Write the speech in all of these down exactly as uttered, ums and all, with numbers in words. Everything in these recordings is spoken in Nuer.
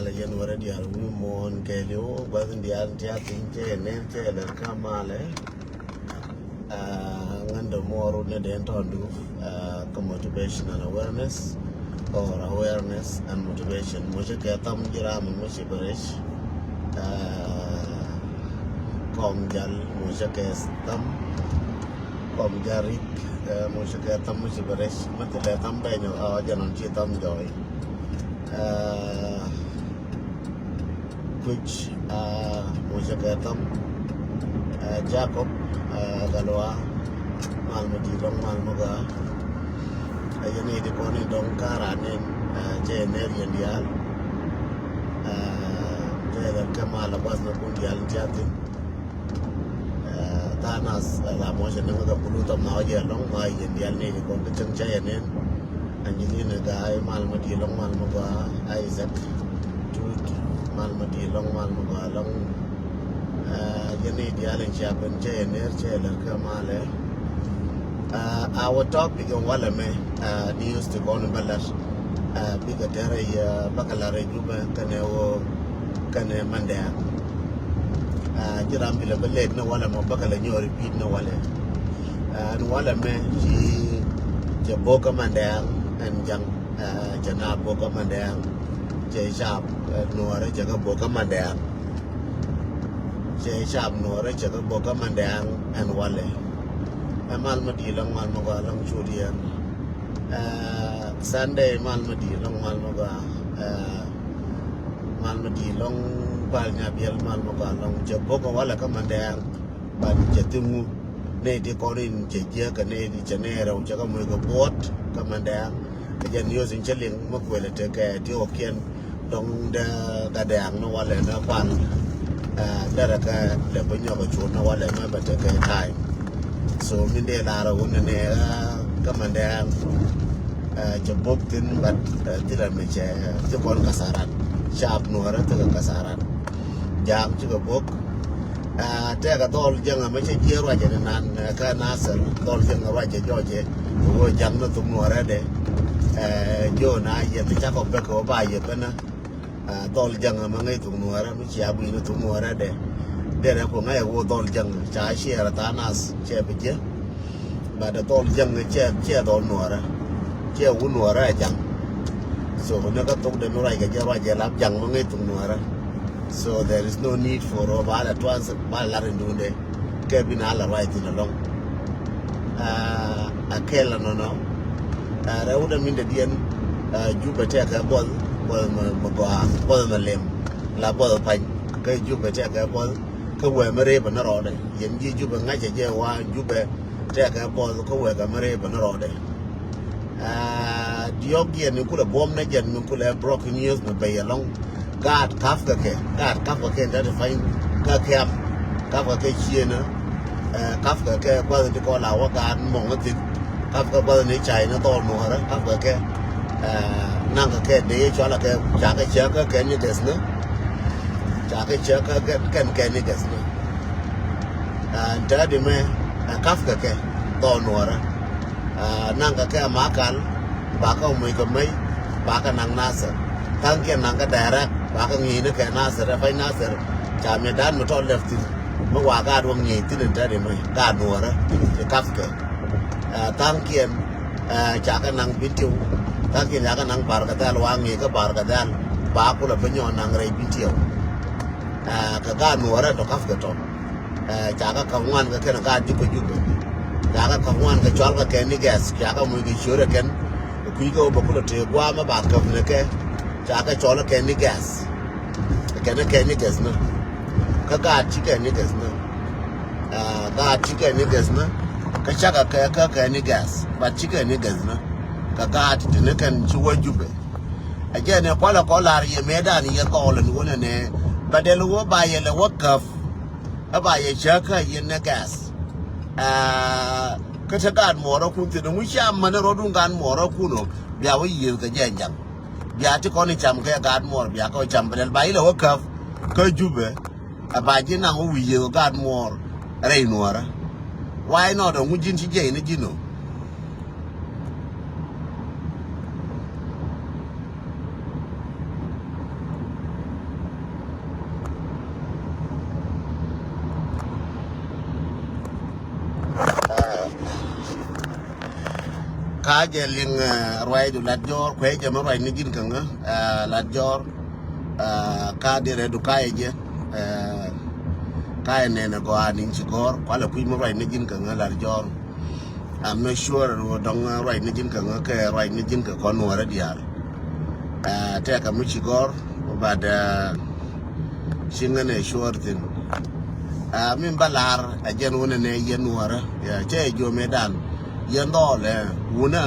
Lɛ yɛn wärä diaal wi̱i̱ muɔ̱ɔ̱n kɛɛliw gua̱th in diaal in tiath piny cɛ yɛ ner cɛ yɛ lɛr kä malɛ. Ah, ŋän dämuɔɔr wut ni dee tɔ̱ndu, ah, kä motivation and awareness or awareness and motivation. Mucä kɛ tham ji̱ ram mi mucä bi rɛc. Ah, kɔm jal mucä kɛ tham. Kɔm jal rik, eh, mucä kɛ tham mucä bi rɛc. Mɛ thilɛ tham bɛny ɔ jɛ nɔn ci tham jɔɔy. Ah, Kuc, ah, mucä kɛ tham, ah, Jacob, ah, Galwa, mal mi di̱i̱t lɔŋ mal mi gɔaa. A yɛn i̱ di kɔn in dɔŋ ka̱ra̱n in, ah, cɛ yɛ ner yɛn diaal. Ah, cɛ yɛ lɛr kɛ mal a gua̱th ni kun diaal in tiath thi̱n. Ah, tha̱a̱ŋ nath, ah, la muɔ̱cɛ ni ŋäth a kulu tham na wä jɛ lɔŋ ma yɛn diaal ni di kɔn kɛ cäŋ cɛ yɛ nen. Angelina Gai, mal mi di̱i̱t lɔŋ mal mi gɔaa, Isaac Tut, mal mi di̱i̱t lɔŋ mal mi gɔaa lɔŋ. Ah, yɛn i̱ diaal in cia ben cɛ yɛ ner cɛ yɛ lɛr kɛ malɛ. Ah, our topic in walɛ mɛ, ah, news ti kɔn in bä la̱t. Ah, bikɛ tɛrɛ yɛ bä kɛ la̱t rɛ Jubɛ kɛnɛ wä kɛnɛ Mandɛɛŋ. Ah, ji̱ ram bi lɛ bä lɛt ni walɛ mɔ bä kɛ lɛ nyɔɔri pi̱i̱t ni walɛ. Ah, ni walɛ mɛ ci cɛ bo̱k kä Mandɛɛŋ ɛn jaŋ. Ah, cɛ na bo̱k kä Mandɛɛŋ. Cɛ cap, eh, nuɔɔrɛ cɛ kä bo̱k kä Mandɛɛŋ. Cɛ cap nuɔɔrɛ cɛ kä bo̱k kä Mandɛɛŋ ɛn walɛ. Ɛ mal mi di̱i̱t lɔŋ mal mi gɔaa lɔŋ cu diɛɛn. Eh, Sunday mal mi di̱i̱t lɔŋ mal mi gɔaa. Eh, mal mi di̱i̱t lɔŋ pal nya biɛl mal mi gɔaa lɔŋ cɛ bo̱k kä walɛ kä Mandɛɛŋ. But cɛ thi̱ŋ ŋu nɛy ti kɔn in cɛ jiäk kɛ nɛy ti cɛ nɛy rɛw cɛ kɛ moc kɛ buɔt kä Mandɛɛŋ. Kɛ jɛ news in cä liŋ mä kuël ɛ tekɛ ti ɣɔkiɛn dɔ̱ŋ dee Gadɛɛŋ ni walɛ ni kuan. Eh, derɛ kɛ lɛ bi nyɔk ɛ cuut ni walɛ ni bɛ tekɛ time. So min dee lar ɛ wun ni nɛ, eh, kä Mandɛɛŋ, eh, cɛ bo̱k thi̱n, but, eh, thilɛ mi cɛ, eh, ti kɔn kasaran. Cap nuɔrɛ thikɛ kasaran. Ja̱a̱ŋ cikɛ bo̱k. Ah, tɛkɛ dhɔl jäŋä mɛ cɛ jiɛ ruacɛ ni nan, eh, kä Nasir. Dhɔl jäŋä ruacɛ jɔcɛ. Wä ja̱ŋ ni thuk nuɔrɛ dɛ. Eh, jiɔ na yɛ ti cakɔ bek wä ba yɛ bänä. Ah, dhɔl jäŋä mɛ ŋäc thuk nuɔrɛ mi cia gui̱n ni thuk nuɔrɛ dɛ. Derɛ ku ŋäc wä dhɔl jäŋä ca ciɛɛr tha nas cɛ bi jiɛ. But dhɔl jäŋä cɛ, cɛ dhɔl nuɔrɛ. Cɛ wä nuɔrɛ a ja̱ŋ. So ni kä thuk dɛ mi ruacɛ jɛ ruacɛ lap ja̱ŋ mɛ ŋäc thuk nuɔrɛ. So there is no need for ɔ ba la tuan ba la rin dundɛ. Kɛ bi na la ruac thin alɔŋ. Ah, a kɛl anɔnɔ. Ah, rɛw dɛ min dɛ diɛn, ah, Jubɛ tɛkɛ buɔth, buɔth mɛ, mɛ gɔaa, buɔth mɛ lem. La buɔth pany. Kɛ Jubɛ tɛkɛ buɔth, kɛ wee mɛ rep ni rɔɔdɛ. Yɛn ji̱ Jubɛ ŋa̱cɛ jɛ wa Jubɛ tɛkɛ buɔth, kɛ wee kɛ mɛ rep ni rɔɔdɛ. Ah, diɔ̱k yɛn mi kulɛ buɔ̱m nɛ jɛn mi kulɛ broken news mi bɛy alɔŋ. Gaat ka̱pkɛ kɛ, gaat ka̱pkɛ kɛ in te ti pany kä kɛm. Ka̱pkɛ kɛ ciënä, eh, ka̱pkɛ kɛ gua̱th ti kɔn la wä gaat mɔŋ thi̱n. Ka̱pkɛ gua̱th ni cay ni dhɔl nuɔ̱ɔ̱rä, ka̱pkɛ kɛ, eh, naŋkɛ kɛ dee cualɛ kɛ cakɛ cäk kä kɛ ni gɛth ni. Cakɛ cäk kä kɛn, kɛn kɛ ni gɛth ni. Ah, in te di mɛ, eh, ka̱pkɛ kɛ dhɔl nuɔ̱ɔ̱rä. Ah, naŋkɛ kɛ Makal, bakɛ muc kɛ mec, bakɛ naŋ Nasir. Tha̱a̱ŋkiɛn naŋkɛ direct, bakɛ ŋi̱i̱ni kɛ Nasir, ɛ pany Nasir. Ca mi̱etdan mi tɔt lɛp thi̱n, mi wa gaat wä ŋi̱i̱c thi̱n in tɛt imɛ, gaat nuɔ̱ɔ̱rä, ci ka̱pkɛ. Ah, tha̱a̱ŋkiɛn, ah, cakɛ naŋ Bintiu, tha̱a̱ŋkiɛn cakɛ naŋ Barkɛ Dhɛl, wa ŋi̱i̱c kä Barkɛ Dhɛl, ba kulɛ bi nyɔɔn naŋ rɛy Bintiu. Ah, kɛ gaat nuɔ̱ɔ̱rä tɔ ka̱pkɛ tɔ. Eh, cakɛ ka̱p ŋuan kɛ kɛn gaat ji̱ kɛ Jubɛ. Cakɛ ka̱p ŋuan kɛ cual kɛ kɛn ni gɛs, cakɛ muc kɛ ciöt ɛ kɛn. Kui̱ kɛ wä bɛ kulɛ tëë gua̱a̱m ɛ ba käp ni kɛ. Cakɛ cɔl ɛ kɛn ni gɛs. Kɛn ɛ kɛn ni gɛs ni. Kä gaat ci kɛn ni gɛs ni. Eh, gaat ci kɛn ni gɛs ni. Kä cakɛ kɛ kɛ kɛn ni gɛs. Bat ci kɛn ni gɛs ni. Kɛ gaat ti ni kɛn ci wä Jubɛ. Ɛ jɛn ɛ kualɛ kɔ lar yɛ mëëdan yɛ thɔɔl ɛn wunɛ nɛ. Bɛ dɛl wä ba yɛ lɛ wä käp. Ɛ ba yɛ cäkä yɛn ni gɛs. Aa, kä te gaat muɔɔrä kun thi̱n ŋu cia män rɔ̱dun gaat muɔɔrä kun ɔ bia wä yiëëth kɛ jɛ ja̱ŋ. Bia ti kɔn i̱ cam kɛ gaat muɔɔr bia kɔ cam bɛ dɛl ba ilɛ wä käp kä Jubɛ. Ɛ ba ji̱ naŋ wä wi̱i̱ yiëëth kɛ gaat muɔɔr rɛy nuɔɔrä. Why not ɔ ŋu ji̱n ci jiɛc ni ji̱n ɔ? Ka jɛ liŋ, eh, ruacdu Lat Jɔr, kuɛ jɛ mi ruac ni ji̱n käŋä, eh, Lat Jɔr, eh, ka di rɛdu ka jɛ jɛ, eh, ka jɛ nɛnɛ gɔaa niŋ ci gɔr, kualɛ kui̱ mi ruac ni ji̱n käŋä Lat Jɔr. I'm not sure ru dɔŋ, eh, ruac ni ji̱n käŋä kɛ ruac ni ji̱n kä kɔn Nuɔrä diaal. Eh, tɛkɛ mi ci gɔr, but, eh, ci ŋän ɛ sure thin. Ah, min ba lar a jɛn wunɛ nɛ yɛn Nuɔrä. Ya, cɛ jomɛ dan. Yɛn dhɔl ɛ wunɛ,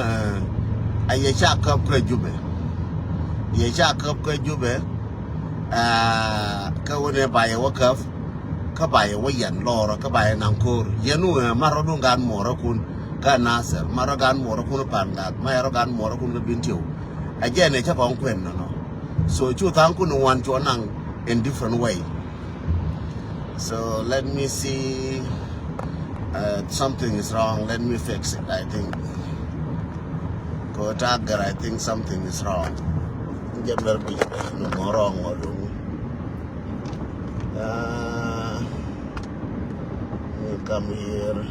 a yɛ ca käp kä Jubɛ. Yɛ ca käp kä Jubɛ. Ah, kä wunɛ ba yɛ wä käp. Kä ba yɛ wä yɛn lɔrä, kä ba yɛ naŋ ko̱r. Yɛn wunɛ marɔ dun gan mɔrä kun. Kä Nasir, marɔ gan mɔrä kun Pangak, marɔ gan mɔrä kun kä Bentiu. A jɛn ɛ cä kɔn kuɛn nɔnɔ. So cu tha̱a̱ŋ kun wan cuɔ naŋ in different way. So let me see. Uh, something is wrong. Let me fix it, I think. Ko tagar, I think something is wrong. Jɛ mɛr bi no mɔ wrong ɔ duŋ. Uh, we come here.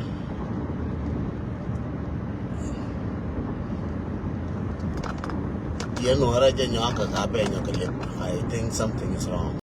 Yɛn wä rɛ jɛ nyɔak kɛ ka bɛ nyɔk kɛ lip. I think something is wrong.